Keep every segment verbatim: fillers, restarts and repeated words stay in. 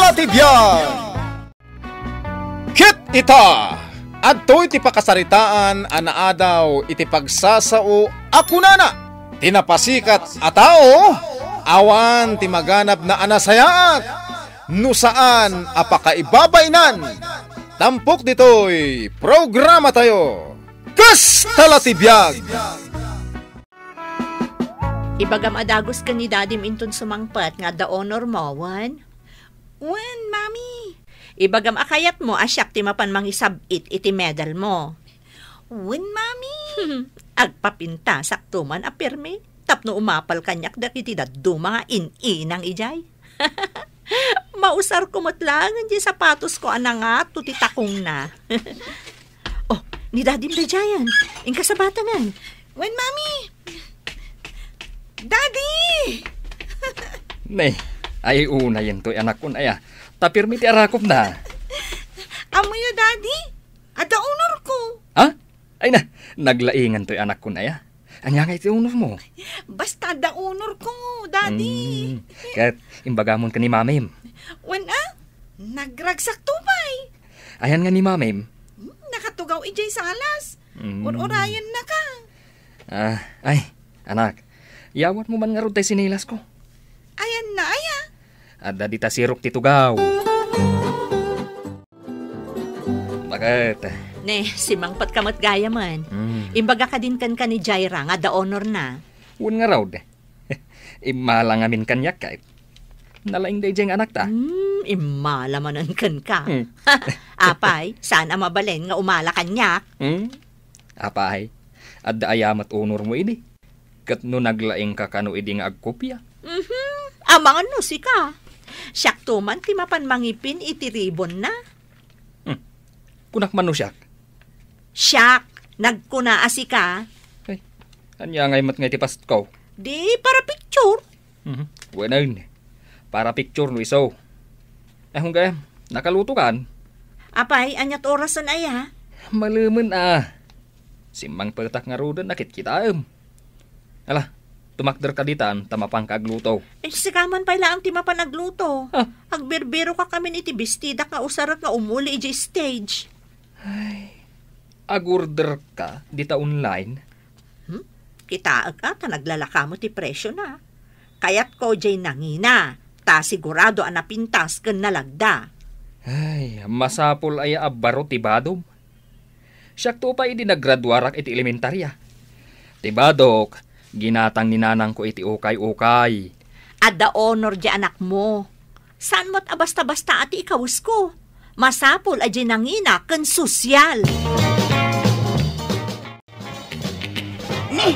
Ti biag. Ket ita, adtoy ti pakasaritaan a naadaw iti pagsasao a kunana, ti napasikat a tao, awan ti maganabna a nasayaat, no saan a pakaibabainan. Tampok ditoy programatayo, Kasta la ti biag. Ibagam a dagus ken ni Dadim inton sumangpet nga adda honor mo, wen? Wen, Mami. Ibagam a kayatmo a siak ti mapan mangisab-it iti medal mo. Wen, Mami. Agpapintasak tuman a pirmi tapno umapal kaniak dagiti dadduma nga in-inang idiay. Mausarko met laengen diay sapatosko a nangato ti takongna. Oh, ni Dadim daydiayen. Inka sabatengen. Wen, Mami! Daddy! Ne, ay unayen toy anakkon aya. Ta pirmi ti arakopna. Ammoyo, Daddy? Adda honor ko. Ha? Ay na, naglaingan toy anakkon aya. Ania ngay ti honor mo? Basta adda honor ko, Daddy. Mm, ket imbagamon ken ni Mamim. Wen a? Nagragsakto pay. Ayan nga ni Mamim? Hmm, nakatugaw idiay salas. Mm. Ur-urayenna ka. Ah, ay, anak. Yawatmo man ngarud tay sinilas ko. Ayanna aya? Adda dita sirok ti tugaw. Bakit? Ne, simangpet ka met gayamen. Mm. Imbaga kadin kenka ni Jaira nga adda honor na. Wen ngarud. Immala ngamin kaniak, kay nalaing daydiay nga anakta. Hmm, immala manen kenka. Hmm. Apay, saan a mabalin nga umala kaniak? Hmm? Apay, adda aya met honor mo idi. Ket no naglaingka kano idi nga agkopia? Mhm. Amangan no sika. Siakto man ti mapan mangipin iti ribonna. Hmm. Kunak man no siak? Siak, nagkuna a sika. Ay, ania ngay met nga iti pastko? Di para picture. Mhm. Wen, para picture no isu. Eh, hungga, nakaluto kan? Apay, aniat orasen aya? Malemen a. Simmangpetak ngaruden a kitkitaem. Ala, tumakder ka ditan ta mapanka agluto. Eh, sika man pay laeng ti mapan agluto. Ah. Agbirbiro ka kamin iti bestidak nga usarek nga umuli idiay stage. Ay, agorder ka dita online? Hmm? Kitaek a ta naglalaka mo ti presyo na. Kayatko diay nangina, ta sigurado a napintas ken nalagda. Ay, masapul aya a baro ti badom. Siakto pay idi naggraduarak iti elementaria. Ti badok, ginatang ni nanangko iti ukay-ukay. Adda honor di anakmo. Saan met a basta-basta a ti ikawesko. Masapul a di nangina ken sosyal. Ne,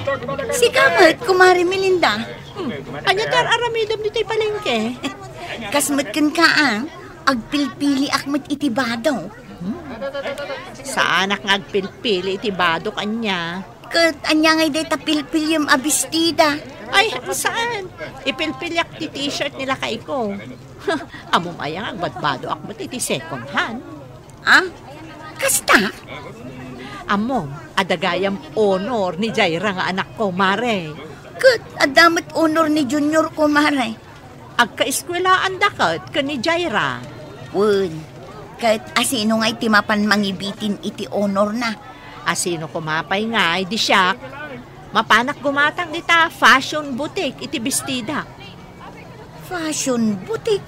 sika met, Kumare Melinda. Hmm, ania ti ar-aramidem ditoy palengke? Kas met kenka, a. Agpilpiliak met iti bado. Hmm. Saanak nga agpilpili iti bado, ania? Ket ania ngay dayta pilpiliem a bestida? Ay, saan? Ipilpiliak ti t-shirt ni lakayko. Ammom aya nga agbadbadoak met iti second hand? Ah? Kasta? Ammom, adda gayam honor ni Jaira nga anakko, Mare. Ket adda met honor ni Junior ko, Mare. Agkaeskuelaanda ket ken ni Jaira. Wen, ket asino ngay ti mapan mangibitin iti honorna? Asino koma pay ngay idi siak? Mapanak gumatang dita fashion boutique iti bestida. Fashion boutique?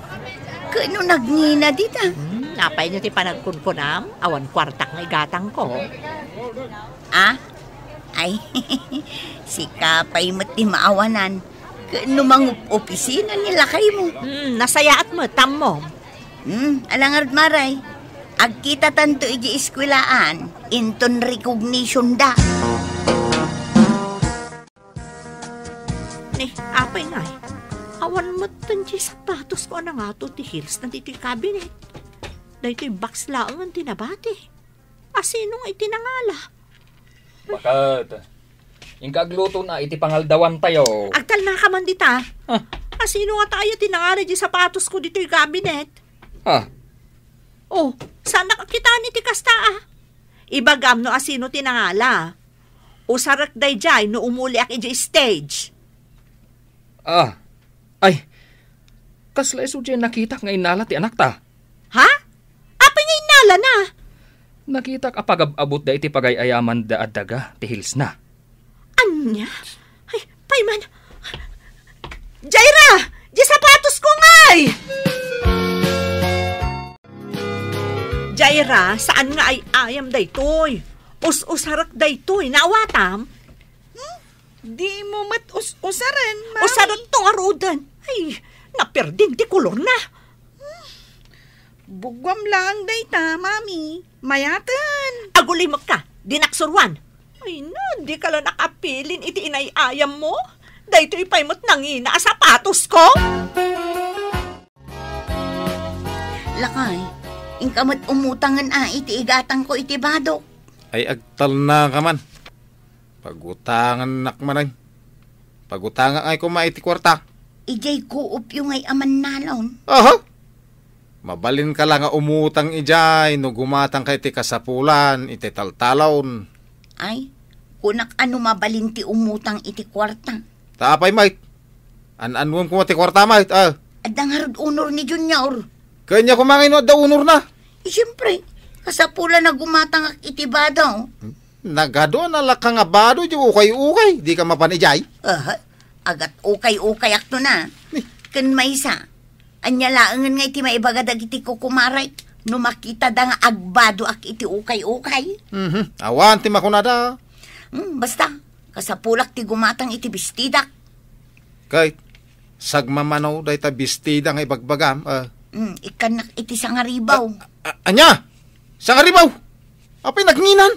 Ket no nagngina dita? Hmm, apay no ti panagkunkunam? Awan kuartak nga igatangko. Ah? Ay, sika pay met ti maawanan. Ket no mangup-opisina ni lakaymo. Hmm, nasayaat met, ammom. Hmm, ala ngarud, Mare. Agkitatanto idiay eskuelaan, inton recognition da. Ni, apay ngay. Awan met ti sapatosko a nangato ti heels na ditoy cabinet. Daytoy box laengen ti nabati. Asino nga iti nangala? Bakit? Inka agluto na iti pangaldawantayo. Agtalnaka man dita. Ah. Asino nga tayo ti nangala di sapatosko ditoy cabinet? Ah. Oh, saan nakakita ni ti kasta, ah? Ibagam no asino ti nangala. Usarek daydiay no umuliak idiay stage. Ah. Ay. Kasla isu diay nakitak nga innala ti anakta. Ha? Apay nga innalana? Nakitak a pagab-abutda iti pagay-ayamanda a daga ti heelsna. Ania? Ay, pay man. Jaira! Di sapatosko ngay! Jaira, saan nga ay-ayam daytoy? Us-usarek daytoy. Naawatam? Hmm? Di mo met us-usaren, Mami. Usarek to ngaruden. Ay, naperdin ti kolorna. Buguam laeng dayta, Mami. Mayaten. Agulimekka, dinak suruan. Ay na, dika la nakapilin iti inay-ayammo. Daytoy pay met nangina a sapatosko. Lakay, inka met umutangen a iti igatangko iti badok. Ay, agtalnaka man. Pagutangannak manen. Pagutangak ngay koma iti kuarta. Idiay kuopyo ngay a mannalon. Aha! Mabalinka la nga umutang idiay no gumatangka iti kasapulan iti taltalon. Ay, kunak a no mabalin ti umutang iti kuarta. Ta apay met? An-annuem koma ti kuarta met, a? Adda ngarud unor ni Junior. Kanya koma ngay no adda unorna? Eh, siyempre, kasapulan a gumatangak iti bado. Hmm? Nagadu a nalaka nga bado ti ukay-ukay, dika mapan idiay? Aha, agat ukay-ukayakto na. Ni? Ken maysa, ania laengen nga iti maibaga dagiti kukumarek no makitada nga agbadoak iti ukay-ukay? Mhm. Awan ti makunada. Hmm, basta, kasapulak ti gumatang iti bestidak. Ket, sagmamano dayta bestida nga ibagbagam, a? Hmm, ikkannak iti sangaribaw. A-, a-, ania? Sangaribaw? Apay nanginan?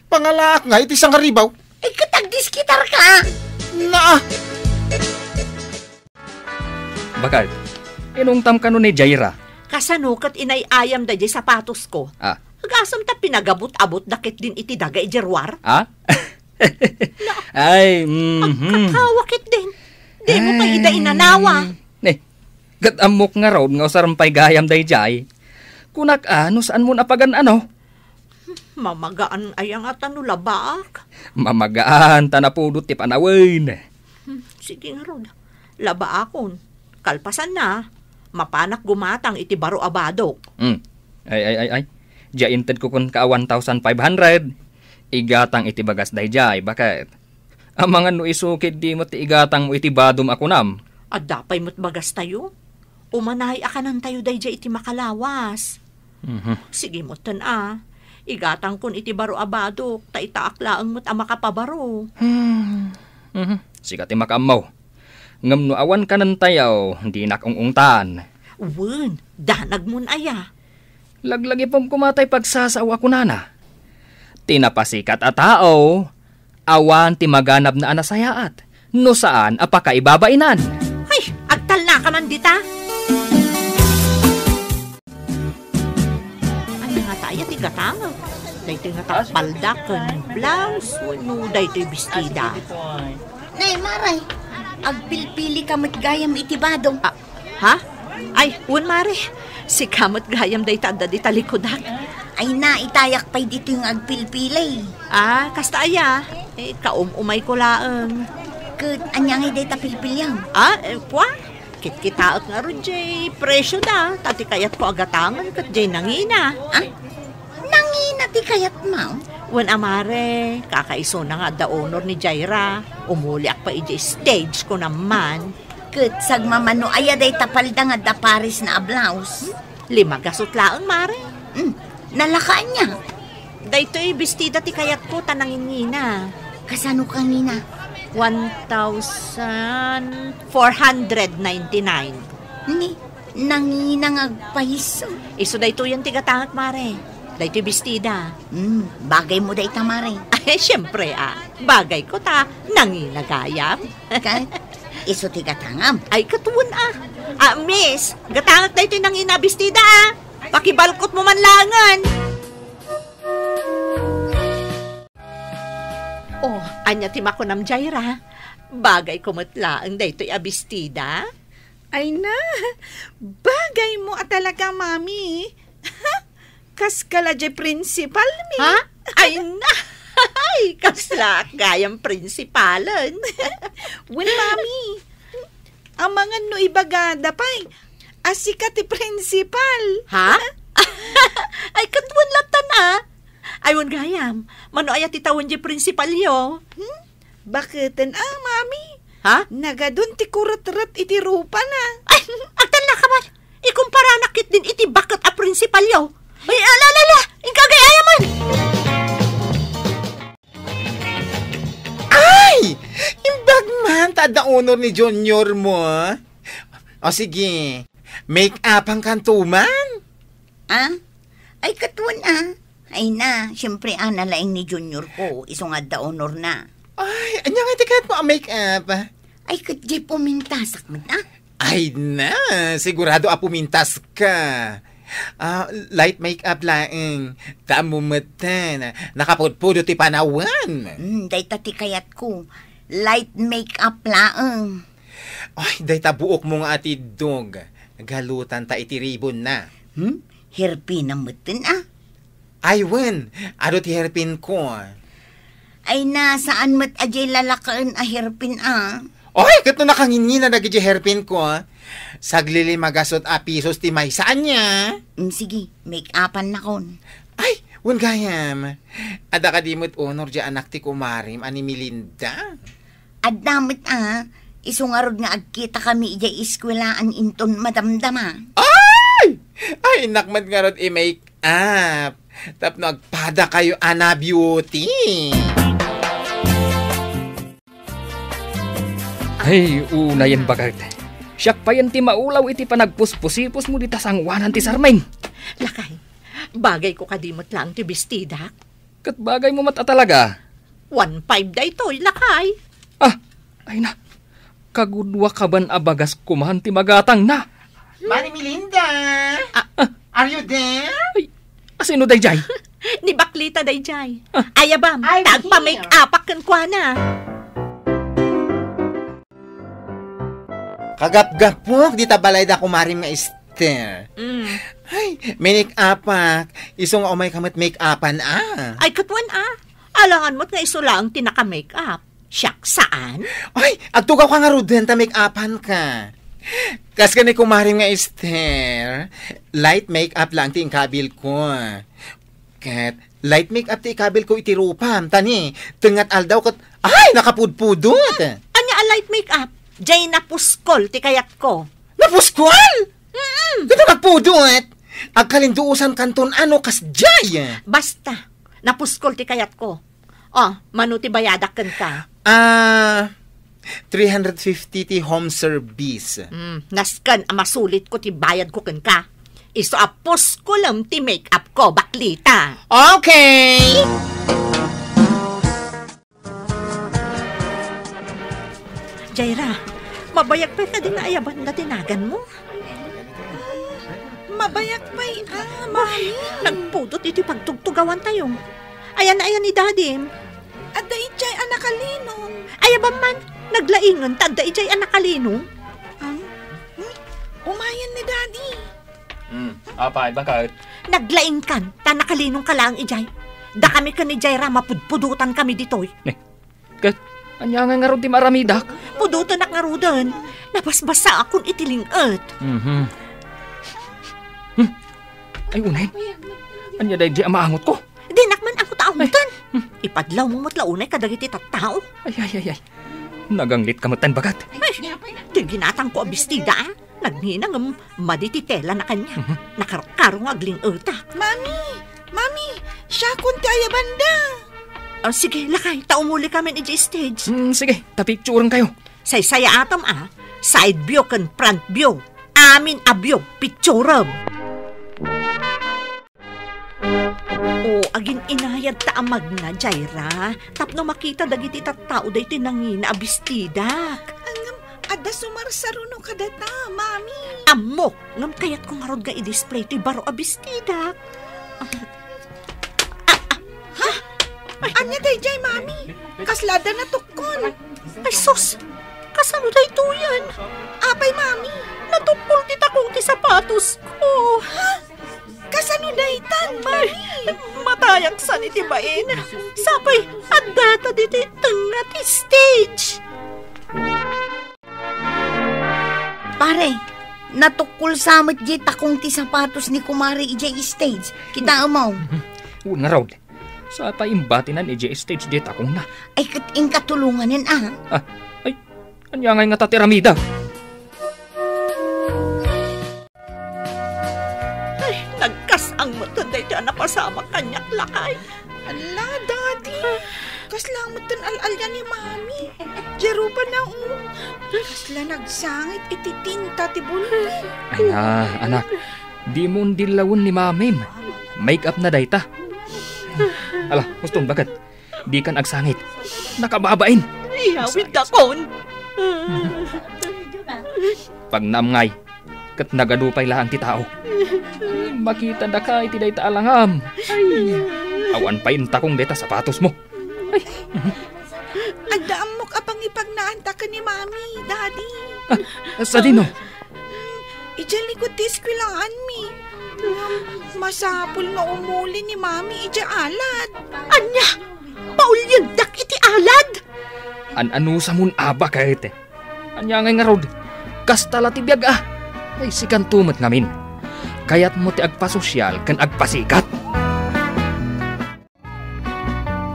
Pangalaak nga iti sangaribaw? Eh, ket agdiskitarka. Naa. Bakit? Inungtam kano ni Jaira? Kasano ket inay-ayam daydiay sapatosko? Ah. Agasem ta pinagabut-abutda ketdin iti daga idiay ruar? Ah? Ay, mhm. Agkakawa ketdin. Di mo pay ida inanawa. Ay. Ne, ket ammok ngarud nga usarem pay gayam daydiay. Kunak a, no saanmon a pagan-ano? Mamagaan aya ngata no labaak? Mamagaan, ta napudot ti panawen. Hmm, sige ngarud. Labaakon. Kalpasanna, mapanak gumatang iti baro a badok. Hmm. Ay, ay, ay, ay. Dia intedko kenka a one thousand five hundred. Igatang iti bagas daydiay, baket. Amangan no isu ket di met ti igatangmo iti badom a kunam. Adda pay met bagastayo. Umanay a kanentayo daydiay iti makalawas. Mhm. Sige metten a. Igatangkon iti baro a badok, ta itaak laeng met a makapabaro. Hmm. Mhm. Sika ti makaammo. Ngem no awan kanentayo, dinak ung-ungtan. Wen, danagmon aya. Laglagipem koma tay pagsasao a kunana, "Ti napasikat a tao, awan ti maganabna a nasayaat, no saan a pakaibabainan." Ay, agtalnaka man dita. Ania ngata aya ti gatangek? Daytoy ngata palda ken blouse wenno daytoy bestida? Nay, Mare, agpilpilika met gayam iti bado. Ah, ha? Ay, wen, Mare. Sika met gayam dayta adda dita likudak. Ay na, itayak pay ditoy nga agpilpili. Ah, kasta aya? Eh, kaum-umayko laeng. Ket ania ngay dayta pilpiliam? Ah, eh, pua? Kitkitaek ngarud diay presioda, ta ti kayatko a gatangen ket diay nangina. Ah? Nangina ti kayatmo? Wen a, Mare, kakaisuna nga adda unor ni Jaira. Umuliak pay idiay stage, kunam man. Ket sagmamano aya dayta palda nga adda paresna a blouse? Hmm? Lima gasut laeng, Mare. Hmm, nalaka ania? Daytoy bestida ti kayatko ta nangingina. Kasano kangina? One thousand four hundred ninety-nine. Ni, nangina nga agpaiso. Isu daytoyen ti gatangek, Mare. Daytoy bestida. Hmm, bagaymo dayta, Mare. Ay, siyempre, ah. Bagayko ta nangina gayam. Ket, isu ti gatangam. Ay, ket wen, ah. Ah, miss, gatangek daytoy nangina a bestida, ah. Pakibalkotmo man laengen. Oh, ania ti makunam, Jaira? Bagayko met laeng daytoy a bestida? Ay na, bagaymo a talaga, Mami. Kas kala diay principal mi. Ha? Ay na! Ay, kasla gayam principalen. Wen, Mami. Amangan no ibagada pay a sika ti principal. Ha? Ay, ket wen latta, a. Ay, wen gayam, mano aya ti tawen diay principalyo? Hmm? Baketen a, mami? Ha? Nagadun ti kuretret iti rupana. Ay, agtallaka man. Ikumparanak ketdin iti baket a principalyo. Ay, ala, ala, ala. Inka agay-ayaman. Ay! Imbag man ta adda honor ni Junior mo. O sige, make-upan kanto man. Ah? Ay, ket wen, a. Ay na, siyempre, a, nalaing ni Junior ko, isu nga adda honor na. Ay, ania nga iti kayat mo a make-up? Ay, ket diay pumintasak met, a. Ay na, sigurado a pumintas ka. Ah, light make-up laeng. Ta ammo metten, nakapudpudot ti panawen. Hmm, dayta ti kayatko. Light make-up laeng. Ay, dayta buokmo nga atiddog. Galutanta iti ribonna. Hmm? Hairpin na metten, a. Ay, wen, adu ti hairpin ko. Ay na, saan met a diay lalakaen a hairpin, a. Oy, ket no nakangingina dagiti hairpin ko, saglilimagasut a pisos ti maysa ania. Mm, sige, make-upan nakon. Ay, wen gayam. Adda kadi met honor diay anak ti kumarim a ni Melinda? Adda met, a. Isu ngarud nga agkitakami idiay eskuelaan inton madamdama. Ay! Ay, innak met ngarud i-make up. Tapno agpadakayo a na-beauty. Ay, unayen baket. Siak payen ti maulaw iti panagpuspusipos mo dita sangoanan ti sarming. Lakay, bagayko kadi met laeng ti bestidak? Ket bagaymo met a talaga. One five daytoy, lakay. Ah, ay na. Kagudua kaban a bagas kuman ti magatangna. Mani Melinda! Ah, ah. Are you there? Ay, asino dayjay? Ni Baklita dayjay. Ah. Ayabam, I'm ta agpa-make-upak kenkuana. Kagapgapok dita balayda kumarim nga Esther. Mm. Ay, minik-apak. Isu nga umay ka met make-upan, a. Ay, ket wen, a. Alangan met nga isu laeng ti naka-make-up. Siak saan? Ay, agtugawka ngaruden ta make-upan ka. Kas ken ni kumarim nga Esther, light make-up lang ti inkabil ko. Ket light make-up ti ikabil ko iti rupam, ta ni tengnga aldaw ket, ay, nakapudpudot. Ania a light make-up? Jay napuskol ti kayatko. Napuskol? Mm-mm. Dita nagpudot. Agkalinduosan kanton ano kas jay. Basta, napuskol ti kayatko. O, mano ti bayadak kenka? Ah, three hundred fifty ti home service. Hmm, nasken a masulitko ti bayadko kenka. Isu a puskolem ti make-up ko, Baklita. Okay! Jaira, mabayag pay kadi nga ayabanda ti naganmo? Mabayag pay, a, mami. Nagpudot iti pagtugtugawantayo. Ayan, ayan ni Dadim. Adda idiay a nakalinong. Ayabam man, naglaingen ta adda idiay a nakalinong. Ang? Hmm? Umayen ni Daddy. Hmm, apay, baket? Naglaingkan, ta nakalinongka laeng idiay. Dakami ken ni Jaira, mapudpudotankami ditoy. Ne, ket, ania nga ngarud ti maaramidak? Pudotenak ngaruden. Nabasbasaakon iti ling-et. Mhm. Hmm. Ay, unay. Ania daydi a maangotko? Dinak man angot-angoten. Ay. Hmm. Ipadlawmo met la unay kadagiti tattao. Ay, ay, ay, ay. Naganglitka metten, baket. Ay, ti ginatangko a bestida, a. Nagnina ngem madi ti telana kaniak. Mhm. Nakarkaro nga agling-etak. Mami! Mami! Siakon ti ayabanda! Ah, sige, lakay, ta umulikamin idiay stage. Hmm, sige, ta picturen kayo. Saysayaatem, a. Side view ken front view. Amin a view, picturem. O, agin-inayadta a magna, Jaira, tapno makita dagiti tattao daytoy nangina a bestidak. Ngem, adda sumarsaruno kadata, Mami. Ammok, ngem kayatko ngarud nga i-display toy baro a bestidak. Ah, ah, ah. Ha? Ania dayjay, Mami? Kasla adda natukkol. Ay, sus! Kasano daytoyen? Apay, Mami? Natuppol ti takong ti sapatosko. Ha? Kasano daytan, Mami? Ay, matayak saan iti bain. Sapay, addata ditoy tengnga ti stage. Are, natukkol sa met diay takong ti sapatos ni kumare idiay stage. Kitaem? Wen ngarud, sapay imbatinan idiay stage diay takongna. Ay, ket inka tulonganen, a. Ah, ay, ania ngay ngata ti aramidek? Ay, nagkas-ang metten daytoy a napasamak kaniak, lakay. Ala, Daddy. Kasla metten al-alya ni Mami. Diay rupa na, o. Kasla nagsangit iti tinta ti bulpen. Ay na, anak. Dimo undillawen ni Mamim. Make-up na dayta. Ala, huston, baket. Dikan agsangit. Nakababain. Iyawidakon. Pagnaam ngay, ket nagadu pay laeng ti tao. Makitadaka iti dayta a langam. Awan pay intakong dayta sapatosmo. Adda ammok a pangipagnaanta ken ni Mami, Daddy. Ah, sadino? Idiay likod ti eskwelaanmi. Ngem masapul nga umuli ni Mami idiay alad. Ania? Paulyendak iti alad? An-anusamon a baket? Ania ngay ngarud? Kasta la ti biag a. Ay, sikanto met ngamin. Kayatmo ti agpasosyal ken agpasikat.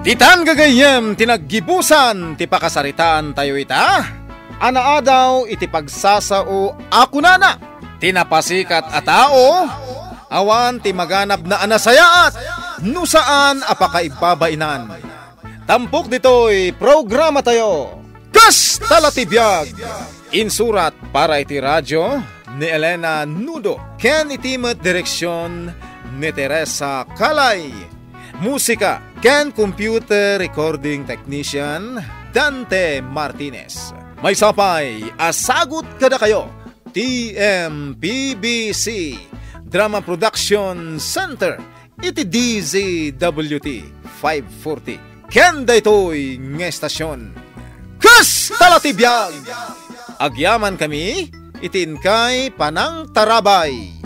Ditan gagayyem ti naggibusan ti pakasaritaantayo ita. Anaadaw iti pagsasao a kunana, ti napasikat a tao, awan ti maganabna a nasayaat no saan a pakaibabainan. Tampok ditoy programatayo, Kasta la ti biag! Insurat para iti radyo ni Elena Nudo ken iti met direksion ni Teresa Calay. Musika ken computer recording technician, Dante Martinez. Maysa pay a sagut kadakayo, T M P B C Drama Production Center, iti D Z W T five forty. Ken daytoy nga estasion, Kasta la ti biag! Agyamankami iti inkay panangtarabay.